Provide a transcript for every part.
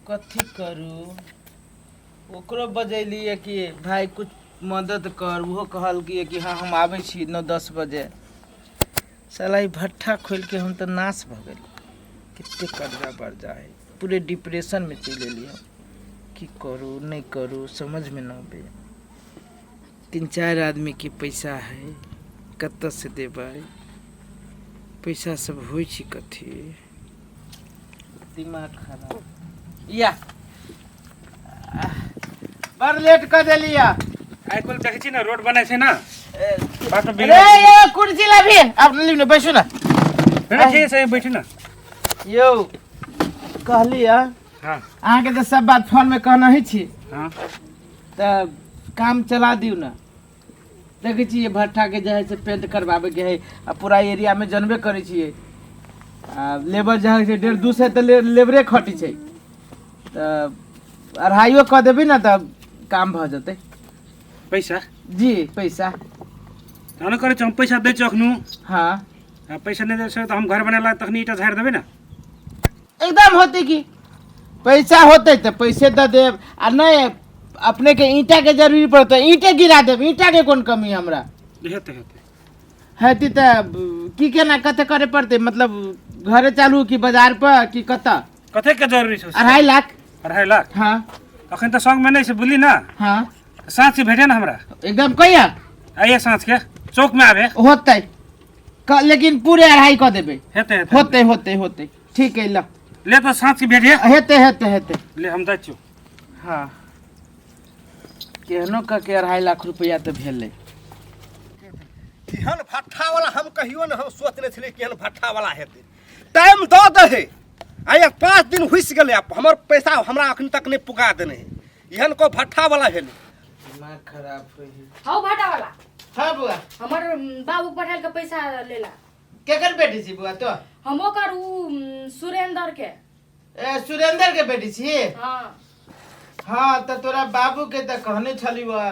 कथी करू। ओकरो बजेलियै कि भाय कुछ मदद कर, ओहो कहलकै कि हँ हम आबै छी 9-10 बजे। साला ई भट्ठा खोलिके हम तऽ नाश भऽ गेली, कतेक कर्जा बर्जा है, पूरे डिप्रेशनमे चलि एलियै हम। की करू नहि करू समझमे नहि अबैए। 3-4 आदमीके पैसा है, कतऽसँ देबै पैसा? सब होइ छै कथी, दिमाग खराब या बड़ लेट कऽ देली या। आइ काल्हि देखै छी ने, रोड बनै छै ने, बाटो अरे बिगड़ल। ये कुर्सी लाबी, अपने लिब ने, बैसू ना। नहि, ठीक छै, बैठू ने। यौ कहली हँ। अहाँके तऽ सब बात फोनमे कहने ही छी। तऽ काम चला दियौ ने। देखै छियै भट्ठाके जे है से पेंट करबाबैके है आ पूरा एरियामे जनबे करै छियै, आ लेबर जे है से 150-200 तऽ लेबरे खटै छै, तऽ अढ़ाइयो कऽ देबै ने तऽ काम भऽ जेतै। पैसा? जी, पैसा। तहन करै छी, हम पैसा दै छी अखनु। आ पैसा नहि दै छै तऽ हम घर बनेला तखनी ईटा झाड़ि देबै ने। एकदम होतै की, पैसा होतै तऽ पैसे दऽ देब आ नहि अपने के ईंटा के जरूरी पड़तै ईंटे गिरा देब, ईंटा के कोन कमी हमरा। हेतै हेतै। हेतै तऽ की केना कते करे पड़तै, मतलब घरे चालू कि बाजार पर कि कतऽ? कते के जरूरी छै? 2.5 लाख। 2.5 लाख? हाँ। अखन तऽ संगमे नहि छै, बुझली ने? हाँ। साँझ के भेटे ने हमरा। एकदम, कहिया? आइए साँझ के चौक में आबे। होतै लेकिन पूरे अढ़ाई कऽ देबै। हेतै हेतै। होतै होतै होतै, ठीक है, ल। ले तऽ साँझ के भेटे। हेतै हेतै हेतै। ले, हम जाइ छियौ। हाँ, केहनो कऽ के 2.5 लाख रुपया तऽ भेलै। केहन भट्ठा वाला, हम कहियो ने हम सोचने छलियै केहन भट्ठा वाला हेतै। टाइम दऽ दहे, आइ 5 दिन हुसि गेलै, हमर पैसा हमरा अखन तक नहि पुगा देने है। एहन को भट्ठा वाला भेलै। दिमाग खराब होइ है। हौ भाटा वाला। हाँ बुआ। हमर बाबू पठायल के पैसा लेला। केकर बेटी छी बुआ तो? हम ओकर उ सुरेंद्र के। ए, सुरेंद्र के बेटी छी? हाँ। हाँ, तऽ तोरा बाबू के तऽ कहने छली बा,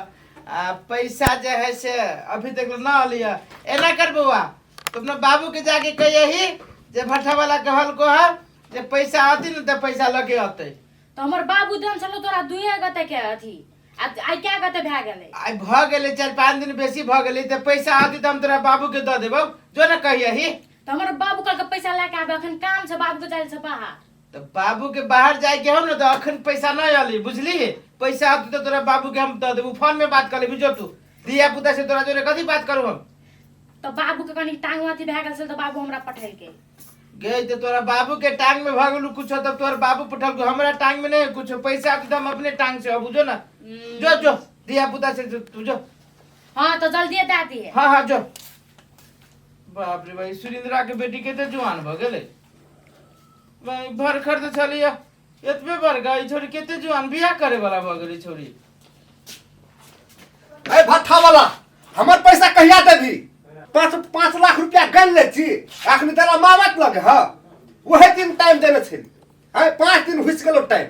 आ पैसा जे है से अभी तक न अलिय। एना कर बौआ, तो अपना बाबू के जाके कहियही जे भट्ठा वाला कहल को है जे पैसा अती न तऽ पैसा लके अतै। तऽ हमर बाबू देन छलो तोरा दुए गते के अथी, आ आइ क्या गते भए गेलै? आइ भऽ गेलै 4-5 दिन बेसी भऽ गेलै, तऽ पैसा अती तऽ हम तोरा बाबू के दऽ देबौ, जो ने कहियही। तऽ हमर बाबू कहलकै पैसा लए के आबे, अखन काम छै, बाबू के जाइ छै बाहर। तऽ बाबू के बाहर जाय के हो ने तऽ अखन पैसा नहीं अली, बुझली? पैसा आती तऽ तोरा बाबू के हम दऽ देबू, फोन में बात कर लेबी। जो तू, धिया पुता से तोरा जोरे कथी बात करू हम? तऽ बाबू के कनी टांग अथी भए गेल छल तऽ बाबू हमरा पठेलकै। गे, तऽ तोरा बाबू के टांग में भऽ गेलू कुछो तब तोहर बाबू पठेलको, हमरा टांग में नहीं कुछो। पैसा आती तऽ हम अपने टांग से अबू, जो ना, जो जो धिया पुता से तू जो। हाँ, तऽ जल्दी दए दिहे। हाँ हाँ, जो। बाप रे भाई, सुरेंद्रा के बेटी के तऽ जुआन भऽ गेलै भाई। भरखर तऽ छलियै एतबे बड़का, ई छोरी कते जुआन, बियाह करे वाला भऽ गेलै छोरी। ए भट्ठा वाला, हमर पैसा कहिया देबही? 5-5 लाख रुपया गन ले छी, अखनी तेरा मामत लगे। हाँ, वही दिन टाइम देने छली, है 5 दिन हुस गेलो टाइम,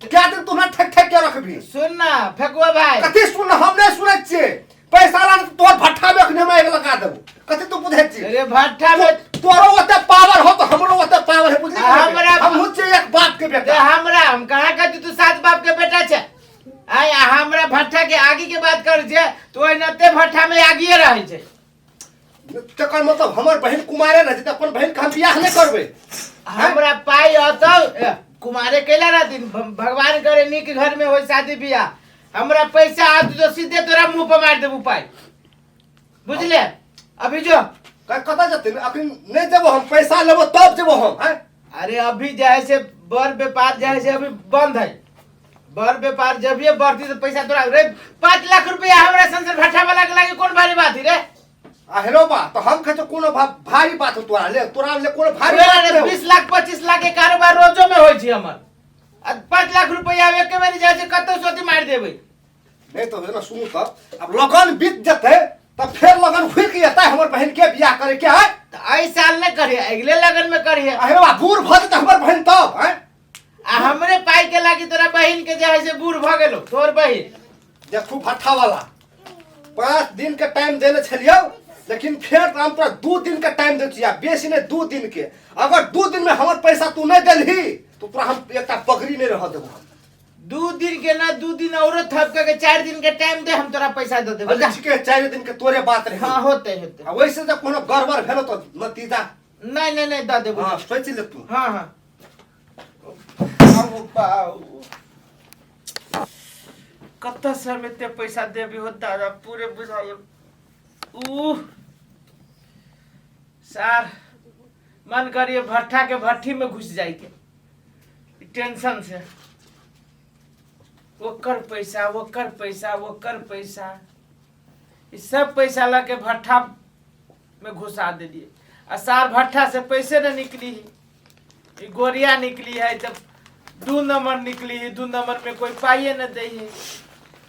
क्या दिन तू ठक ठक के रखबी? सुन ना फेकुआ भाई। कथी सुन? हम नहीं सुनै छियै। पैसा ला तोर भट्ठा में अखनी हम आगि लगा देबो, कथी तू बुझै छी? अरे भट्ठा में तोरो ओते पावर हो तो हमरो ओते पावर है, बुझली? हमहू छियै एक बाप के बेटा। हमरा हम कहाँ कहती तू सात बाप के बेटा छै? आय आ हमरा भट्ठा के आगी के बात कर छै तो एनाते भट्ठा में आगिए रहै छै। तकर मतलब हमर बहिन कुमारे रहै छै तऽ अपन बहिन के हम बियाह नहि करबै? हमरा पाइ अतौ, ए, कुमारे कैला रहथिन? भगवान करे नीक घर में होय शादी बियाह। हमरा पैसा आत तो सीधे तोरा मुंह पर मार देबू पाइ, बुझले? अभी जो। कतऽ जेतै? अखन नहि जेबो हम, पैसा लेबो तब जेबो हम, हैं? अरे अभी जे है से बड़ व्यापार जे है से अभी बंद है। बड़ व्यापार जब ये बढ़ती तो पैसा तोरा रे। 5 लाख रुपया हमरा संसद भट्ठा वाला के लागे कोन भारी बात है रे? आ हेलो बा, तो हम कहै कोनो भारी बात हो तोरा ले, तोरा ले कोनो भारी बात नहीं हो। 20 लाख 25 लाख के कारोबार रोजो में होइ छै हमर, आ 5 लाख रुपया एके बेरी जाइ छै कतौ सोती मारि देबै। नहीं तो ना, सुनू, तब अब लगन बीत जेतै तब फेर लगन घुरि के एतै हमर बहिन के बियाह करे के है। तऽ एहि साल नहि करिहे, अगिले लगन में करिहे। आ हे बा, बूढ़ भऽ जेतै हमर बहिन तब, हैं? आ हमरे पाई के लागी तोरा बहिन के जे है से बूढ़ भऽ गेलो तोर बहिन। देखू भट्ठा वाला, 5 दिन के टाइम देने छलियौ, लेकिन फेर हम तोरा 2 दिन के टाइम दै छियै, बेसी नहि, 2 दिन के। अगर 2 दिन में हमर पैसा तू नहीं देलही तो तोरा हम एकटा पगड़ी नहि रह देबो। 2 दिन के ना, 2 दिन औरो थप के 4 दिन के टाइम दे, हम तोरा पैसा दे देबो। अच्छा ठीक है, 4 दिन के तोरे बात रहे। हाँ, होते होते। आ वैसे जब कोनो गड़बड़ भेलो तो नतीजा नहीं नहीं नहीं, दे देबो। हाँ, सोच ले तू। हाँ हाँ, बाबू बाबू, कतऽ से हम एते पैसा देबी हो दादा? पूरे बुझाइए। उह सार, मन करिए भट्ठा के भट्ठी में घुस जाए के टेंशन से। ओकर पैसा, ओकर पैसा, ओकर पैसा, ई सब पैसा ला के भट्ठा में घुसा देलिए आ सार भट्ठा से पैसे न निकली। ई गोरिया निकली है तब 2 नंबर निकली है। 2 नंबर में कोई पाइए न दे है।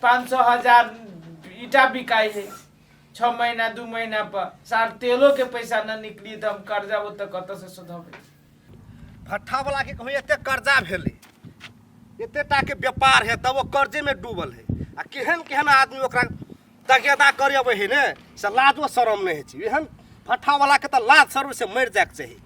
500 हजार ईटा बिकाई है 6 महीना 2 महीना पर। सार तेलो के पैसा न निकली तो हम कर्जा वो तो कतऽ से सुधबै? भट्ठा वाला के कहूँ एते कर्जा भेलै, एते टा के व्यापार है, तब वो कर्जे में डूबल है। आ केहन केहन आदमी ओकरा तगेदा करे अबै है ने, से लाजो शरम नहि होइ छै। एहन भट्ठा वाला के तऽ लाज शरम से मरि जायके चाही।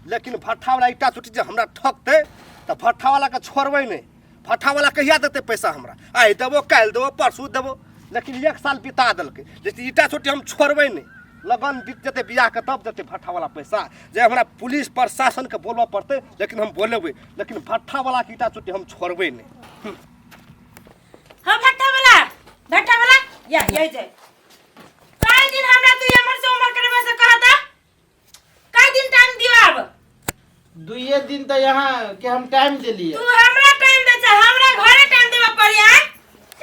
लेकिन भट्ठा वाला ईटा चुटी जे हमरा ठकतै तऽ भट्ठा वाला के छोड़बै नहि। भट्ठा वाला कहिया देतै पैसा हमरा? आइ देबो, काल्हि देबो, परसू देबो, लेकिन एक साल बिता देलकै। लेकिन ईटा चोटी हम छोड़बै नहि। लगन बीत जेतै बियाहके तब देतै भट्ठा वाला पैसा। जे हमरा पुलिस प्रशासनके बोलऽ पड़तै, लेकिन हम बोलेबै, लेकिन भट्ठा वालाके ईटा चोटी हम छोड़बै नहि। हाँ, भट्टा वाला, भट्टा वाला, या यही जाए। काई दिन हमरा तू एमहर से ओमहर करबे से कहता? काई दिन टाइम दियो आब? 2 दिन तऽ यहाँ के हम टाइम देलिए। तू हमरा टाइम दे छ, हमरा घरे टाइम देबे पड़ी? आय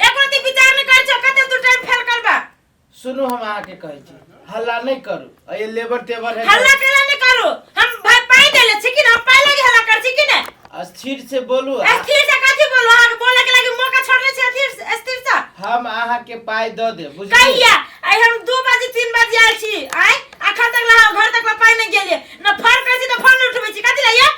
एको रति विचार नहीं कर छ कते तू टाइम फेल करबा। सुनू, हम अहाँके कहै छी, हल्ला नहि करू। आ ये लेबर तेबर है। हल्ला केला नहीं करू? हम भाई पाई देले छी कि ना? हम पाई लगी हल्ला कर छी कि ना? स्थिर से बोलू। स्थिर से कथी बोलू? अहाँ के बोले के लागी मौका छोड़ले छी। स्थिर स्थिर से हम अहाँके पाइ दऽ देब, बुझलियै? कहिया? आइ हम 2 बजे 3 बजे आयल छी। आइ अखन तक ला घर तक ला पाइ नहीं गेलिए न। फोन करै छी तऽ फोन नहीं उठबै छी, कथी ला ये?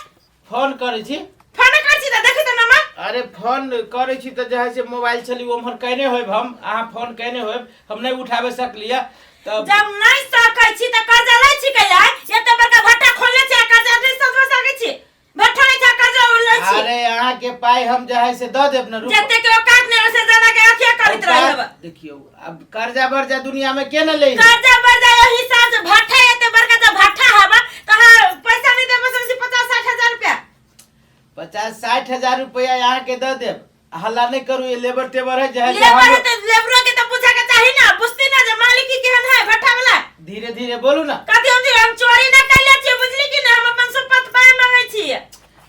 फोन करै छी। फोन करै छी तऽ देखी तऽ नंबर। अरे, फोन करै छी तऽ जे है से मोबाइल छली ओम्हर कयने होयब हम। अहाँ फोन कयने होयब, हम नहि उठाबे सकलियै तब। जब नहीं सकै छी तऽ कर्जा लै छी कहिया? एते बड़का भट्टा खोलले छी आ कर्जा नहीं सधवा सकै छी? भट्टा नहीं छै, कर्जा लै छी। अरे, अहाँके पाइ हम जे है से दऽ देब ने, रुकू। जते के औकात नहीं ओसे ज्यादा के अथिया करैत रहब। देखियौ, अब कर्जा वर्जा दुनिया में के न ले? कर्जा वर्जा यही हिसाब से भट्ठा, एते बड़का जब भट्ठा हवा तऽ अहाँ पैसा नहीं देब से 50-60 हजार रुपया? 50-60 हजार रुपया अहाँके दऽ देब। हल्ला नहीं करू, ये लेबर टेबर है जे है से। लेबर है तो लेबरो के तो पूछे के चाही ना। बुझती ना जे मालिकी केहन है भट्ठा वाला। धीरे धीरे बोलू ना। कथी हम हम चोरी ना कैले छियै, बुझली कि ना? हम अपन संपत्ति पाय मांगै छियै।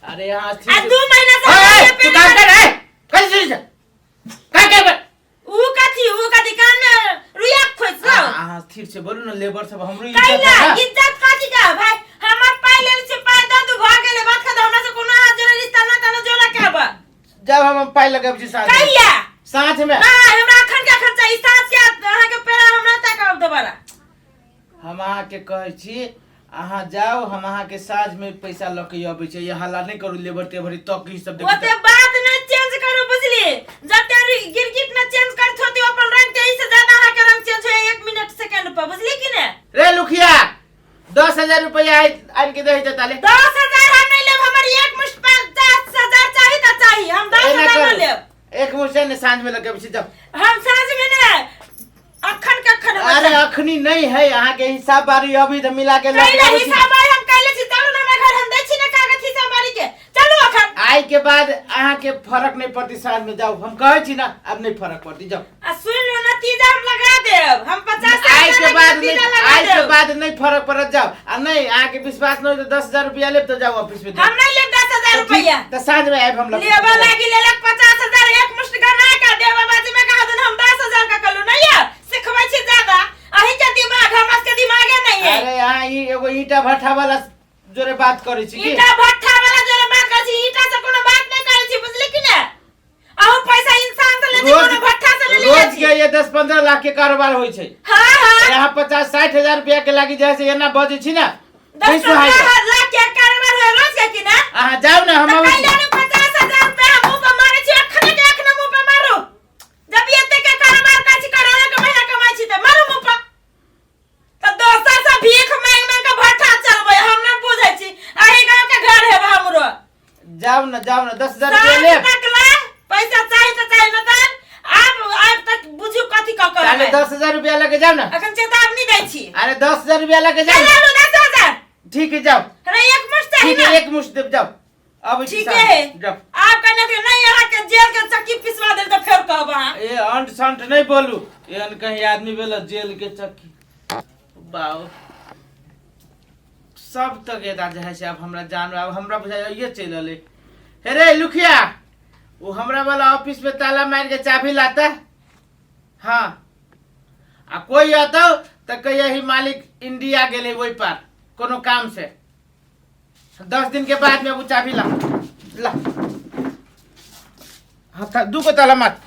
अरे, यहाँ आ 2 महीना से ए, हम ए, तू काम कर, ए, कैसे सुनी से? का करबै? ऊ कथी कान में रुइया खोस लो। अहाँ स्थिर से बोलू ना, लेबर सब हमरो इज्जत कैला है ना। इज्जत कथी का भाई? हमर पाय लेल छै, पाय दऽ दू, भऽ गेलै बात खत्म। हमरा से कोनो हाथ जोड़े रिश्ता ना तना जोड़ा के आब। जब हम पाइ लगब छी साँझ में। कहिया? साँझ में। ना, हमरा अखन के अखन चाही। साँझ के अहाँके पेड़ा हमरा तक आब दोबारा। हम अहाँके कहै छी, अहाँ जाउ, हम अहाँके साँझ में पैसा लऽ के अबै छी। ये हल्ला नहि करू, लेबर तेबर तक ई सब देखू। ओते बात न चेंज करू, बुझली? जते गिरगिट न चेंज करत होती अपन रंग के, से ज्यादा अहाँ के रंग चेंज होय 1 मिनट सेकंड पर, बुझली कि ने? रे लुखिया, 10,000 रुपया आनि के दही ताले। 10,000 हम नहीं लेब। हमर एक मुश्त 50,000 चाही त चाही। हम दस एना हजार न करू। लेब। एक मुश्त ने साँझ में लगे छी, जाउ। हम साँझ में ने, अखन के अखन हमरा अरे, चाही। अखनी नहीं है, अहाँ के हिसाब बारी अभी तो मिला के लऽ के कैले आबै छी। हिसाब बारी हम कैले छी? चलू ने हमरा घर, हम दै छी ने कागज हिसाब बारी के। चलू अखन। आइ के बाद अहाँ के फरक नहीं पड़ती। साँझ में जाओ, हम कहै छी ना, अब नहीं फरक पड़ती, जाओ। आ सुन लो, नतीजा हम लगा देब। हम 50 आइ के बाद नतीजा नहीं लगा आइ के देब। बाद नहीं फरक पड़त, जाओ। आ नहीं अहाँ के विश्वास नहीं हो तो 10,000 रुपया लेब तो जाओ ऑफिस में। हम नहीं लेब 10,000 रुपया। तो साँझ में आयब हम लग। लेबा लागी लेलक 50,000 एक मुश्त गना का देबा बाजी में कहा दुन हम 10,000 का कलू नहीं है। सिखबै छी ज्यादा अही के दिमाग, हमरा के दिमागे नहीं है। अरे, यहाँ ई एगो ईटा भट्ठा वाला जोरे बात करै छी की? ईटा भट्ठा वाला जोरे बात करै छी, ईटा से कोनो बात नहीं करै छी, बुझली कि ने? अहू पैसा इंसान से ले छी, कोनो भट्ठा से ले रोज छी। के ये 10-15 लाख के कारोबार होइ छै। हाँ हाँ। यहाँ 50-60 हजार रुपया के लागी जाइ से एना बजै छी ना, दस नहीं सुहाइ। पंद्रह लाख के कारोबार होय रोज के कि ना? अहाँ जाउ ने, हम तऽ अबै छी। कैला ने 50,000 रुपया हम मुँह पर मारै छी? अखने के अखने मुँह पर मारू। जब एते के कारोबार करै छी, करोड़ो के महीना कमाइ छी तऽ मारू मुँह पर। तऽ दोसर से भीख मांगि मांगि के भट्ठा चलबै हम ना बुझै छी। अही गाँव के घर हेब हमरो। जाउ ने, ले। तकला पैसा चाही त चाही न त आब आब तक बुझू कथी क कर ताले 10,000 रुपया लगे जाओ ना। अखन चेतावनी दै छी। अरे 10,000 रुपया लगे जाओ। चल आलू 10,000। ठीक है जाओ। अरे एक मुश्त चाही ठीक है ना। एक मुश्त देब जाओ। अब ठीक है। जाओ। आप कहने के नहीं यहाँ के जेल के चक्की पिसवा देल त फेर कहब अहाँ। ए अंट संट नहीं बोलू, एहन कहीं आदमी भेल जेल के चक्की बाओ सब तो गेदा जे है से अब हमरा जान अब हमरा बुझाइ ये चलि रहलै। हे रे लुखिया, वो हमरा वाला ऑफिस में ताला मार के चाबी लाता। हाँ आ कोई आता तो कहिए ही मालिक इंडिया गेले वही पर कोनो काम से, 10 दिन के बाद में वो चाबी ला ला। हाँ दू को ताला मार।